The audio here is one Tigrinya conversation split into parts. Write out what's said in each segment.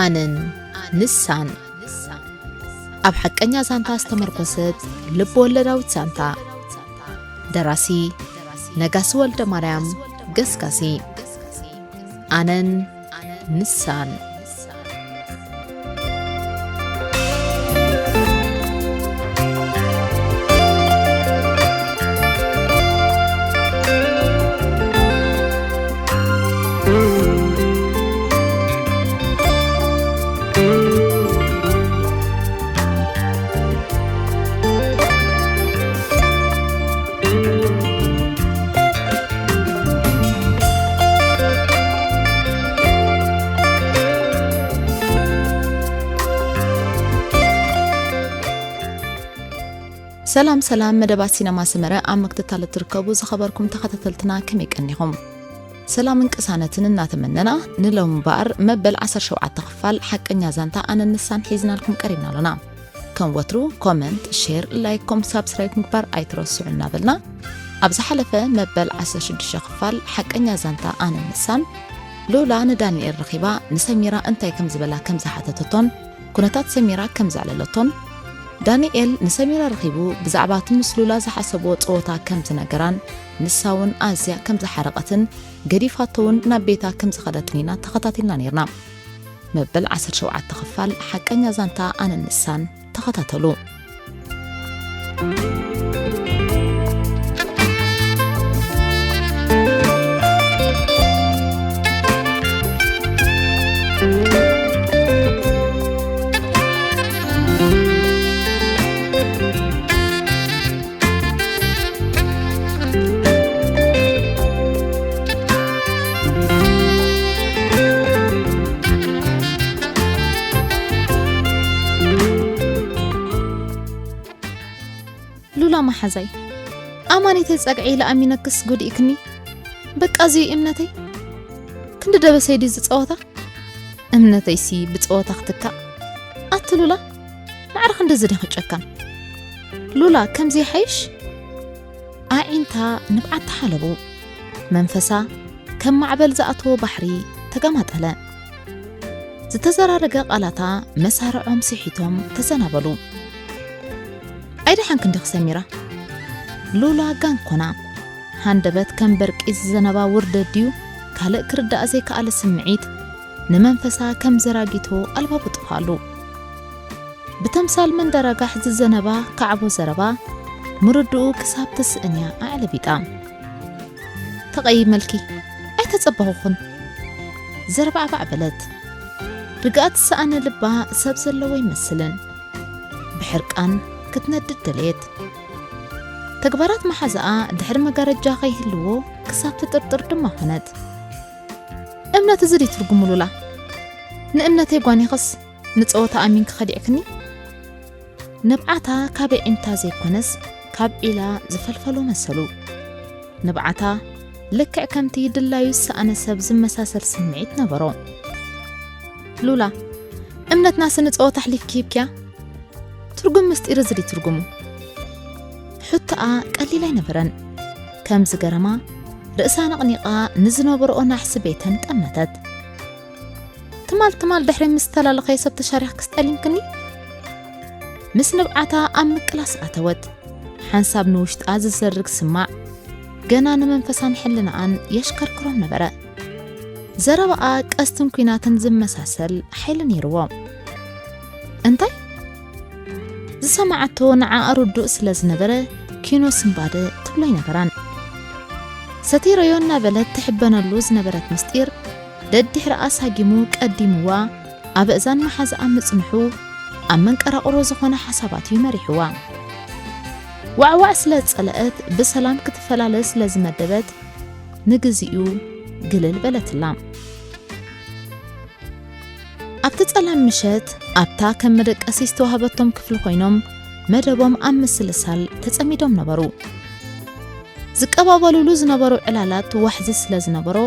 ኣነን ንሳን። ኣብ ሓቀኛ ዛንታ ዝተመርኮሰት ልብ ወለዳዊት ዛንታ። ደራሲ ነጋሲ ወልደ ማርያም ገስጋሲ። ኣነን ንሳን። ሰላም ሰላም፣ መደባት ሲነማ ሰመረ ኣብ ምክትታል እትርከቡ ዝኸበርኩም ተኸታተልትና ከመይ ቀኒኹም? ሰላምን ቅሳነትን እናተመነና፣ ንሎሚ እምበኣር መበል ዓሰርተ ሸውዓተ ክፋል ሓቀኛ ዛንታ ኣነን ንሳን ሒዝናልኩም ቀሪብና ኣሎና። ከም ወትሩ ኮመንት፣ ሼር፣ ላይክ፣ ኮም ሳብስክራይብ ምግባር ኣይትረስዑ እናበልና፣ ኣብ ዝሓለፈ መበል ዓሰርተ ሽዱሽተ ክፋል ሓቀኛ ዛንታ ኣነን ንሳን፣ ሉላ ንዳንኤል ረኺባ ንሰሚራ እንታይ ከም ዝበላ ከም ዝሓተተቶን፣ ኩነታት ሰሚራ ከም ዘዕለለቶን፣ ዳንኤል ንሰሚራ ረኺቡ ብዛዕባ እቲ ምስ ሉላ ዝሓሰብዎ ጸወታ ከም ዝነገራን፣ ንሳ እውን ኣዝያ ከም ዝሓረቐትን ገዲፋቶ እውን ናብ ቤታ ከም ዝኸደትን ኢና ተኸታቲልና ነይርና። መበል ዓሰርተ ሸውዓተ ክፋል ሓቀኛ ዛንታ ኣነን ንሳን ተኸታተሉ። ሉላ መሓዛይ፣ ኣማኒተይ ጸግዒ ኢለ ኣሚነክስ ጎዲእክኒ። በቃ እዚ እዩ እምነተይ። ክንዲ ደበሰይ ድዩ ዝጸወታ? እምነተይሲ ብጸወታ ክትካእ? ኣቲ ሉላ፣ ማዕረ ክንድዚ ዲኺ ጨካን? ሉላ፣ ከምዚ ይሓይሽ? ኣዒንታ ንብዓት ተሓለቡ። መንፈሳ ከም ማዕበል ዝኣተዎ ባሕሪ ተገማጠለ። ዝተዘራረገ ቃላታ መሳርዖም ስሒቶም ተዘናበሉ። ኣይደሓንክን ዲኺ ሰሚራ? ሉላ ጋንኮና፣ ሃንደበት ከም በርቂ ዝዘነባ ውርደት ድዩ ካልእ ክርዳእ ዘይከኣለ ስምዒት ንመንፈሳ ከም ዘራጊቶ ኣልባቡ ጠፍኣሉ። ብተምሳል መንደራጋሕ ዝዘነባ ካዕቦ ዘረባ ምርድኡ ክሳብ ትስእን እያ ኣዕለቢጣ። ተቐይመልኪ ኣይተጸበኹኹን። ዘርባዕባዕ በለት። ርግኣት ዝሰኣነ ልባ ሰብ ዘለዎ ኣይመስልን። ብሕርቃን ክትነድድ ደለየት። ተግባራት መሓዛኣ ድሕሪ መጋረጃ ከይህልዎ ክሳብ ትጥርጥር ድማ ኾነት። እምነት እዚ ድዩ ትርጉሙ ሉላ? ንእምነተይ ጓኒኽስ ንጸወታ ኣሚንኪ ከዲዕክኒ? ንብዓታ ካብ ኣዒንታ ዘይኮነስ ካብ ዒላ ዝፈልፈሎ መሰሉ። ንብዓታ ልክዕ ከምቲ ድላዩ ዝሰኣነ ሰብ ዝመሳሰል ስምዒት ነበሮ። ሉላ፣ እምነትናስ ንጸወታ ኣሕሊፍኪ ሂብክያ? ትርጉም ምስጢር እዚ ድዩ ትርጉሙ? ሕቶኣ ቀሊል ኣይነበረን። ከም ዝገረማ ርእሳ ነቕኒቓ ንዝነበርኦ ናሕሲ ቤተን ጠመተት። ትማል ትማል ድሕሪ ምስ ተላለኸየ ሰብ ተሻሪኽክስ ጠሊምክኒ? ምስ ንብዓታ ኣብ ምቅላስ ኣተወት። ሓንሳብ ንውሽጣ ዝዘርግ ስማዕ ገና ንመንፈሳን ሕልናኣን የሽከርክሮም ነበረ። ዘረባኣ ቀስትን ኲናትን ዝመሳሰል ሓይሊ ነይርዎ። እንታይ? ዝሰማዓቶ ንዓኣ ርዱእ ስለ ዝነበረ ኪኖ ስንባደ ትብሎ ኣይነበራን። ሰቲረዮ እናበለት ትሕበነሉ ዝነበረት ምስጢር ደድሕሪኣ ሳጊሙ ቀዲምዋ ኣብ እዛን መሓዛኣ ምጽንሑ ኣብ መንቀራቕሮ ዝኾነ ሓሳባት እዩ መሪሕዋ። ዋዕዋዕ ስለ ዝጸለአት ብሰላም ክትፈላለ ስለ ዝመደበት ንግዚኡ ግልል በለትላ። ኣብቲ ጸላም ምሸት ኣብታ ከም መደቀሲ ዝተዋህበቶም ክፍሊ ኮይኖም መደቦም ኣብ ምስልሳል ተጸሚዶም ነበሩ። ዝቀባበሉሉ ዝነበሩ ዕላላት ዋሕዚ ስለ ዝነበሮ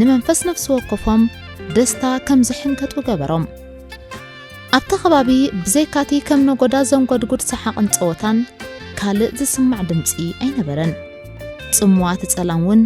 ንመንፈስ ነፍሲ ወከፎም ደስታ ከም ዝሕንገጡ ገበሮም። ኣብቲ ከባቢ ብዘይካቲ ከም ነጎዳ ዘንጎድጉድ ሰሓቕን ጸወታን ካልእ ዝስማዕ ድምጺ ኣይነበረን። ጽምዋ እቲ ጸላም እውን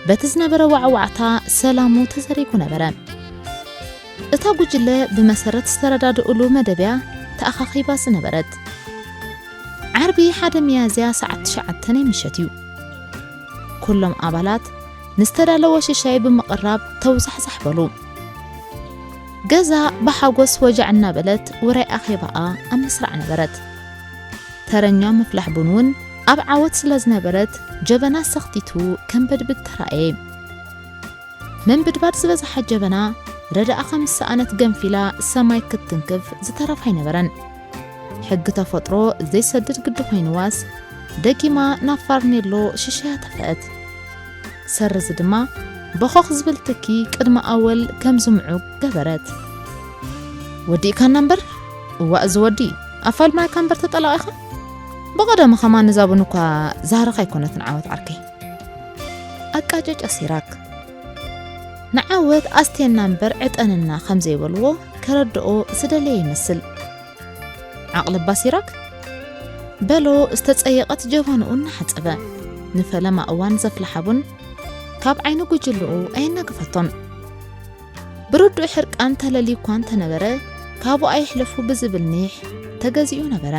በቲ ዝነበረ ዋዕዋዕታ ሰላሙ ተዘሪጉ ነበረ። እታ ጉጅለ ብመሰረት ዝተረዳድኡሉ መደብያ ተኣኻኺባ ዝነበረት። ዓርቢ ሓደ ሚያዝያ ሰዓት ትሽዓተ ናይ ምሸት እዩ። ኩሎም ኣባላት ንዝተዳለወ ሽሻይ ብምቕራብ ተውዛሕዛሕ በሉ። ገዛ ብሓጎስ ወጃዕ እናበለት ውራይ ኣኼባኣ ኣብ ምስራዕ ነበረት። ተረኛ ምፍላሕ ቡን እውን ኣብ ዓወት ስለ ዝነበረት ጀበና ሰኽቲቱ ከም በድብድ ተራእየ። ምንብድባድ ዝበዝሓ ጀበና ረዳኣ ከም ዝሰኣነት ገንፊላ ሰማይ ክትትንክፍ ዝተረፈ ኣይነበረን። ሕጊ ተፈጥሮ ዘይሰድድ ግዲ ኮይንዋስ ደጊማ ናብ ፋርኔሎ ሽሻያ ተፍአት። ሰርዚ ድማ በኾኽ ዝብል ትኪ ቅድሚ ኣወል ከም ዝምዑ ገበረት። ወዲእካና እምበር? እዋእ እዚ ወዲ ኣፋልማይካ እምበር ተጠላቒኻ? ብቐደሙ ከማን እዛ ቡን እኳ ዛህርኻ ኣይኮነትን ዓወት ዓርከይ። ኣቃጨጨ ሲራክ። ንዓወት ኣስቴና እምበር ዕጠንና ከም ዘይበልዎ ከረድኦ ዝደለየ ይመስል። ዓቕሊ እባ ሲራክ በሎ ዝተጸየቐት ጀበንኡ እናሓጸበ። ንፈለማ እዋን ዘፍልሓ ቡን ካብ ዓይኒ ጉጅልኡ ኣየናገፈቶን። ብርዱእ ሕርቃን ተለልዩ እኳ እንተነበረ ካብኡ ኣይሕለፉ ብዝብል ኒሕ ተገዚኡ ነበረ።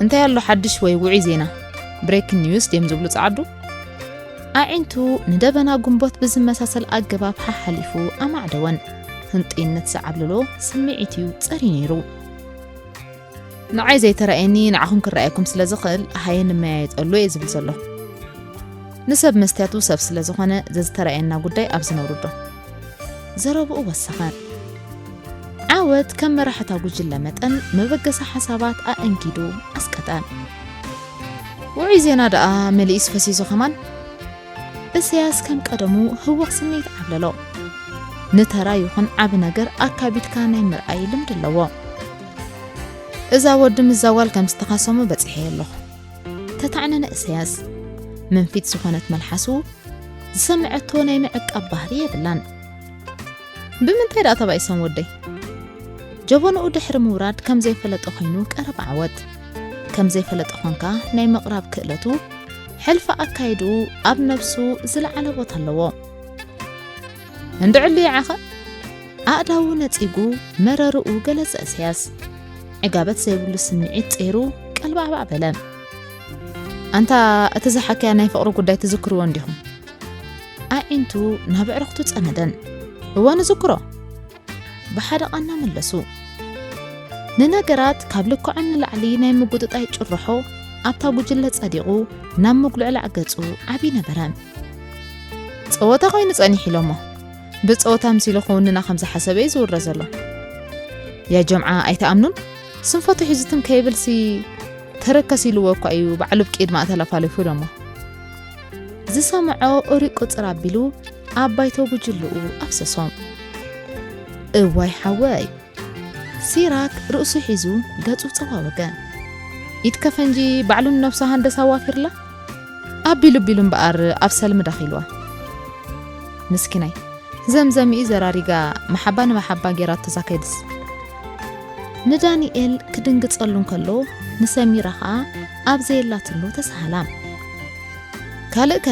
እንታይ ኣሎ ሓድሽ ወይ ውዑይ ዜና? ብሬኪንግ ኒውስ ድዮም ዝብሉ ጸዓዱ? ኣዒንቱ ንደበና ጉንቦት ብዝመሳሰል ኣገባብ ሓሓሊፉ ኣማዕደወን። ህንጡይነት ዝዓብለሎ ስምዒት እዩ ጸርዩ ነይሩ። ንዓይ ዘይተራእየኒ ንዓኹም ክረኣየኩም ስለ ዝኽእል ሃየ ንመያየጠሉ እየ ዝብል ዘለኹ። ንሰብ መስትያቱ ሰብ ስለ ዝኾነ ዘዝተራእየና ጉዳይ ኣብዚ ነውርዶ። ዘረብኡ ወሰኸ። ዓወት ከም መራሕታ ጉጅለ መጠን መበገሲ ሓሳባት ኣእንጊዱ ኣስቀጠ። ውዑይ ዜና ደኣ መሊኡስ ፈሲሱ ከማን? እስያስ ከም ቀደሙ ህወኽ ስምዒት ዓብለሎ። ንተራ ይኹን ዓቢ ነገር ኣካቢድካ ናይ ምርኣይ ልምዲ ኣለዎ። እዛ ወዲ ምስዛ ጓል ከም ዝተኻሰሙ በጺሐዮ ኣለኹ። ተታዕነነ እስያስ። መንፊት ዝኾነት መልሓሱ ዝሰምዐቶ ናይ ምዕቃብ ባህሪ የብላን። ብምንታይ ደኣ ተባኢሶም ወደይ? ጀበንኡ ድሕሪ ምውራድ ከም ዘይፈለጠ ኮይኑ ቀረብ ዓወት። ከም ዘይፈለጠ ኾንካ ናይ ምቕራብ ክእለቱ፣ ሕልፊ ኣካይድኡ ኣብ ነብሱ ዝለዓለ ቦታ ኣለዎ። እንድዕሉ ይዓኸ? ኣእዳዉ ነጺጉ መረርኡ ገለጸ እስያስ። ዕጋበት ዘይብሉ ስምዒት ጸይሩ ቀልባዕባዕ በለ። ኣንታ እቲ ዝሓከያ ናይ ፍቕሪ ጉዳይ ትዝክርዎ እንዲኹም? ኣዒንቱ ናብ ኣዕሩኽቱ ጸመደን። እወ ንዝክሮ። ብሓደ ቃና መለሱ። ንነገራት ካብ ልክዖም ንላዕሊ ናይ ምጉጥጣይ ጭርሖ ኣብታ ጉጅለ ጸዲቑ ናብ ምጉልዕላዕ ገጹ ዓቢ ነበረ። ጸወታ ኮይኑ ጸኒሑ ኢሎሞ። ብጸወታ ምሲሉ ክውንና ከም ዝሓሰበ እዩ ዝውረ ዘሎ። ያ ጀምዓ ኣይትኣምኑን? ስንፈቱ ሒዙትም ከይብልሲ ተረከስ ኢልዎ እኳ እዩ ባዕሉ ብቂድማ ተለፋሊፉ ኢሎሞ። ዝሰምዖ ኡሪ ቁጽር ኣቢሉ ኣብ ባይቶ ጉጅልኡ ኣፍሰሶ። እዋይ ሓወይ! ሲራክ ርእሱ ሒዙ ገጹ ጸዋወገ። ኢድ ከፈንጂ ባዕሉ ንነብሱ ሃንደሳ ዋፊርላ? ኣቢሉ ቢሉ እምበኣር ኣብ ሰልሚ ደኺልዋ። ምስኪናይ፣ ዘምዘሚኡ ዘራሪጋ መሓባ ንመሓባ ጌራቶ እዛ ከይድስ። ንዳንኤል ክድንግጸሉ እንከሎ፣ ንሰሚራ ኸኣ ኣብ ዘየላትሉ ተሳሃላ። ካልእከ?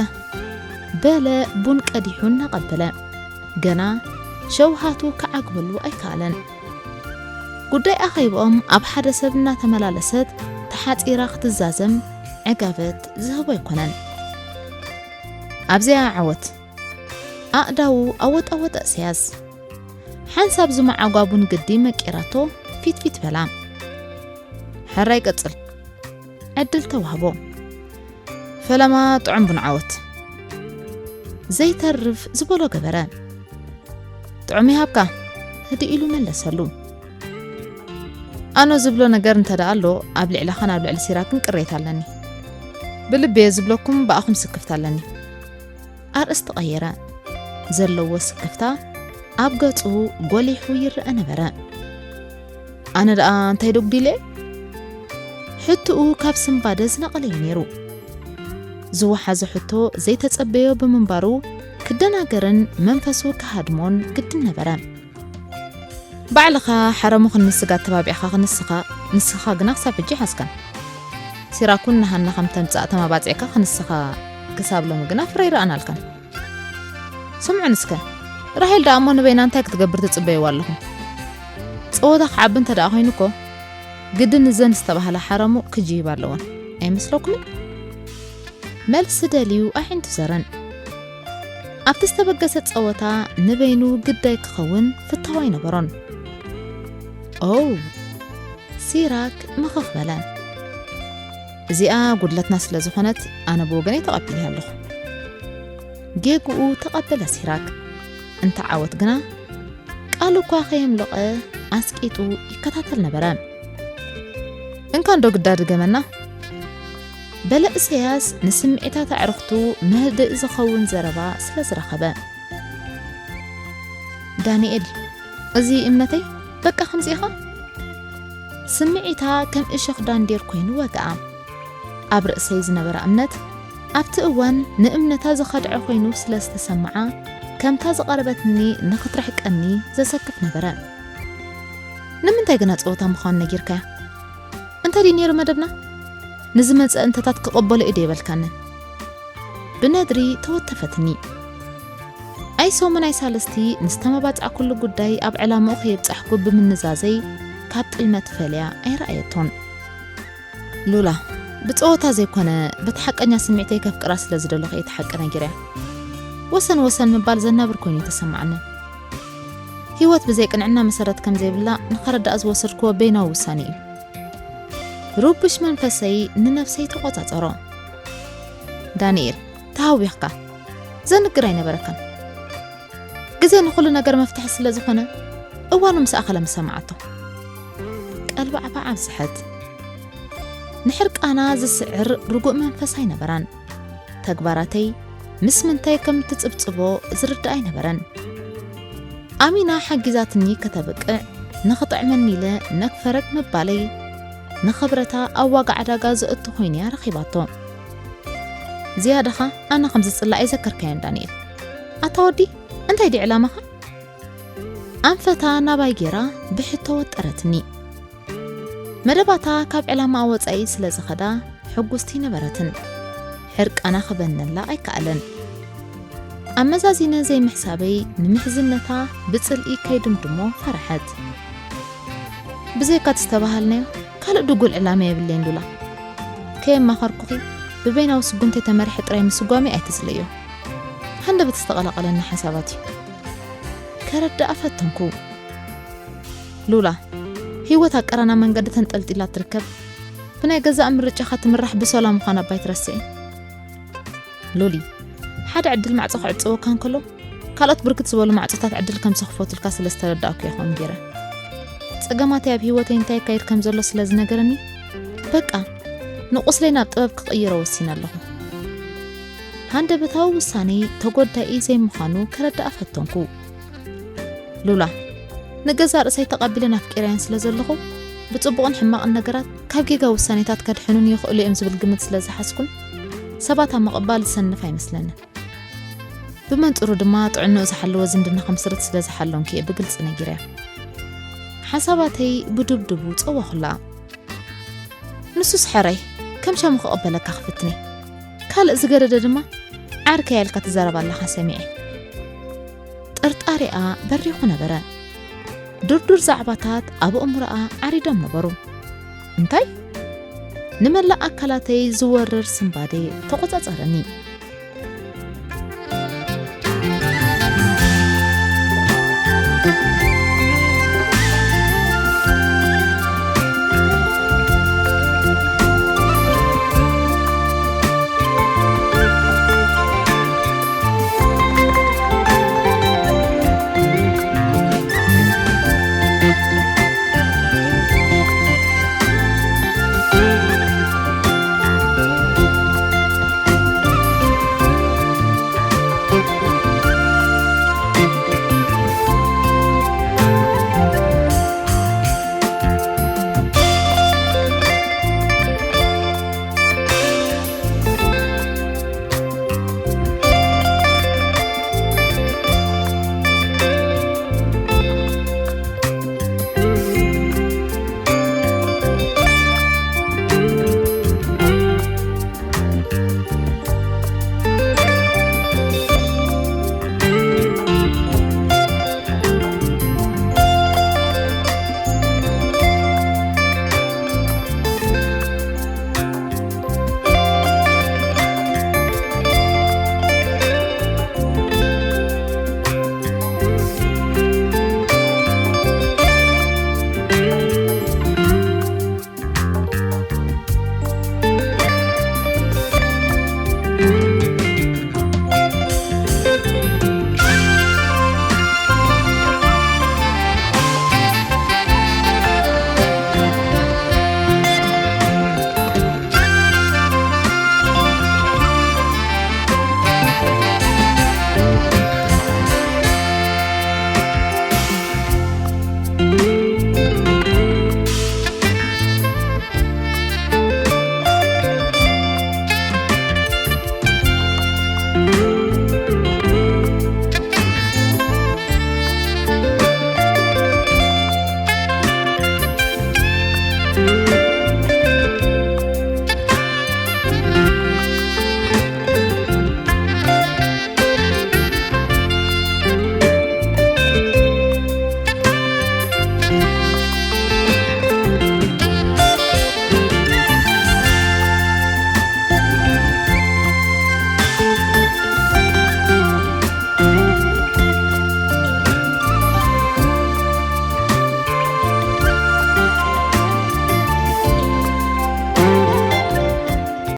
በለ ቡን ቀዲሑ እናቐበለ። ገና ሸውሃቱ ክዓግበሉ ኣይከኣለን። ጉዳይ ኣኼብኦም ኣብ ሓደ ሰብ እናተመላለሰት ተሓጺራ ክትዛዘም ዕጋበት ዝህቦ ኣይኮነን። ኣብዚኣ ዓወት ኣእዳዉ ኣወጣወጠ እስያስ። ሓንሳብ ዝመዓጓ ቡን ግዲ መቂራቶ ፊትፊት በላ። ሕራይ ቀጽል። ዕድል ተዋህቦ። ፈለማ ጥዑም ቡን ዓወት። ዘይተርፍ ዝበሎ ገበረ። ጥዑም ይሃብካ፣ ህድእ ኢሉ መለሰሉ። ኣነ ዝብሎ ነገር እንተ ደኣ ኣሎ፣ ኣብ ልዕለኻን ኣብ ልዕሊ ሲራክን ቅሬታ ኣለኒ። ብልቢ እየ ዝብለኩም፣ ብኣኹም ስክፍታ ኣለኒ። ኣርእስቲ ቀየረ። ዘለዎ ስክፍታ ኣብ ገጹ ጎሊሑ ይረአ ነበረ። ኣነ ደኣ እንታይ ደጉዲለ? ሕቶኡ ካብ ስንባደ ዝነቐለ እዩ ነይሩ። ዝወሓዘ ሕቶ ዘይተጸበዮ ብምንባሩ ክደናገርን መንፈሱ ክሃድሞን ግድን ነበረ። ባዕልኻ ሓረሙ ክንስግ ኣተባቢዕኻ ክንስኻ፣ ንስኻ ግና ክሳብ ሕጂ ይሓዝካን። ሲራክ እውን ንሃና ከም ተምጽኣ ተማባጺዕካ ክንስኻ ክሳብ ሎሚ ግና ፍረ ይረኣናልካን። ስምዑ ንስከ፣ ራሄል ደኣ እሞ ንበይና እንታይ ክትገብር ትጽበይዋ ኣለኹም? ጸወታ ክዓቢ እንተ ደኣ ኮይኑ እኮ፣ ግድን እዘን ዝተባህላ ሓረሙ ክጅይባ ኣለወን። ኣይመስለኩምን? መልሲ ደልዩ ኣዒንቱ ዘረን። ኣብቲ ዝተበገሰ ጸወታ ንበይኑ ግዳይ ክኸውን ፍታው ኣይነበሮን። ኦ፣ ሲራክ ምኽኽ በለ። እዚኣ ጉድለትና ስለ ዝኾነት ኣነ ብወገነይ ተቐቢለያ ኣለኹ። ጌግኡ ተቐበለ ሲራክ። እንተ ዓወት ግና ቃል እኳ ከየምለቐ ኣስቂጡ ይከታተል ነበረ። እንካንዶ ግዳ ድገመና። በለ እሰያስ ንስምዒታት ኣዕርኽቱ መህድእ ዝኸውን ዘረባ ስለ ዝረኸበ። ዳንኤል፣ እዚ እምነተይ በቃ ከምዚ ኢኻ። ስምዒታ ከም እሾኽ ዳንዴር ኮይኑ ወግኣ። ኣብ ርእሰይ ዝነበራ እምነት ኣብቲ እዋን ንእምነታ ዝኸድዐ ኮይኑ ስለ ዝተሰምዓ፣ ከምታ ዝቐረበትኒ ንኽትርሕቀኒ ዘሰክፍ ነበረ። ንምንታይ ግና ጸወታ ምዃኑ ነጊርካያ? እንታይ ድዩ ነይሩ መደብና? ንዝመጸ እንተታት ክቕበሎ እዩ ዶ የበልካንን? ብነድሪ ተወተፈትኒ። ኣይ ሶሙን ኣይ ሳልስቲ ንዝተመባጻዕኩሉ ጉዳይ ኣብ ዕላምኡ ከየብጻሕኩ ብምንዛዘይ ካብ ጥልመት ፈልያ ኣይረኣየቶን። ሉላ፣ ብጸወታ ዘይኮነ በቲ ሓቀኛ ስምዒተይ ከፍቅራ ስለ ዝደለኹ እየ እቲ ሓቂ ነጊረያ። ወሰን ወሰን ምባል ዘናብር ኮይኑ እዩ ተሰማዓኒ። ህይወት ብዘይ ቅንዕና መሰረት ከም ዘይብላ ንኸረዳእ ዝወሰድክዎ በይናዊ ውሳኔ እዩ። ርቡሽ መንፈሰይ ንነፍሰይ ተቖጻጸሮ። ዳንኤል፣ ተሃዊኽካ። ዘንግር ኣይነበረካን። ግዜ ንኹሉ ነገር መፍትሒ ስለ ዝኾነ፣ እዋኑ ምስ ኣኸለ ምሰማዓቶ። ቀልባዕባዕ ኣብዝሐት። ንሕርቃና ዝስዕር ርጉእ መንፈስ ኣይነበራን። ተግባራተይ ምስ ምንታይ ከም ትጽብጽቦ ዝርዳእ ኣይነበረን። ኣሚና ሓጊዛትኒ ከተብቅዕ፣ ንኽጥዕመኒ ኢለ ነግፈረግ ምባለይ፣ ንኽብረታ ኣብ ዋጋ ዕዳጋ ዘእቱ ኮይኑ እያ ረኺባቶ። ዝያዳኻ ኣነ ከም ዝጽላእ ኣይዘከርካዮን ዳንኤል። ኣታ ወዲ፣ እንታይ ድዩ ዕላማኻ? ኣንፈታ ናባይ ጌራ ብሕቶ ወጠረትኒ። መደባታ ካብ ዕላማ ወጻኢ ስለ ዝኸዳ ሕጉስቲ ነበረትን። ሕርቃና ክበነላ ኣይከኣለን። ኣመዛዚነ ዘይምሕሳበይ ንምሕዝነታ ብጽልኢ ከይድምድሞ ፈርሐት። ብዘይካ እቲ ዝተባሃልናዮ ካልእ ድጉል ዕላማ የብለይን ሉላ። ከየማኸርኩኺ ብበይናዊ ስጉምተይ ተመሪሐ ጥራይ ምስጓመይ ኣይትጽልእዮ። ሃንደበት ዝተቐላቐለኒ ሓሳባት እዩ። ከረድኣ ፈተንኩ። ሉላ፣ ህይወት ኣብ ቀራና መንገዲ ተንጠልጢላ ትርከብ። ብናይ ገዛእ ምርጫኻ ትምራሕ ብሰላ ምዃና እባ ኣይትረስዒ። ሉሊ፣ ሓደ ዕድል ማዕጾ ክዕጽወካ እንከሎ፣ ካልኦት ብርክት ዝበሉ ማዕጾታት ዕድል ከም ዝኽፈቱልካ ስለ ዝተረዳእኩ እየ ከምኡ ገይረ። ጸገማተይ ኣብ ህይወተይ እንታይ ይካየድ ከም ዘሎ ስለ ዝነገረኒ፣ በቃ፣ ንቑስለይ ናብ ጥበብ ክቕይሮ ወሲነ ኣለኹ። ሃንደበታዊ ውሳኔ ተጎዳኢ ዘይምዃኑ ከረድኣ ፈተንኩ። ሉላ፣ ንገዛእ ርእሰይ ተቐቢለን ኣፍቂረየን ስለ ዘለኹ፣ ብጽቡቕን ሕማቕን ነገራት ካብ ጌጋ ውሳኔታት ከድሕኑኒ ይኽእሉ እዮም ዝብል ግምት ስለ ዝሓዝኩን፣ ሰባት ኣብ ምቕባል ዝሰንፍ ኣይመስለንን። ብመንጽሩ ድማ ጥዕንኡ ዝሓለወ ዝምድና ክምስርት ስለ ዝሓለንኩ እየ ብግልጺ ነጊረያ። ሓሳባተይ ብድብድቡ ጸወኹላ። ንሱስ ሕራይ፣ ከም ሻሙ ክቕበለካ ክፍትኒ። ካልእ ዝገደደ ድማ ዓርከይ ኢልካ ትዛረብ ኣለኻ ሰሚዐ። ጥርጣሬኣ በሪኹ ነበረ። ድርዱር ዛዕባታት ኣብ ኣእምሮኣ ዓሪዶም ነበሩ። እንታይ? ንመላእ ኣካላተይ ዝወርር ስንባደ ተቖጻጸረኒ።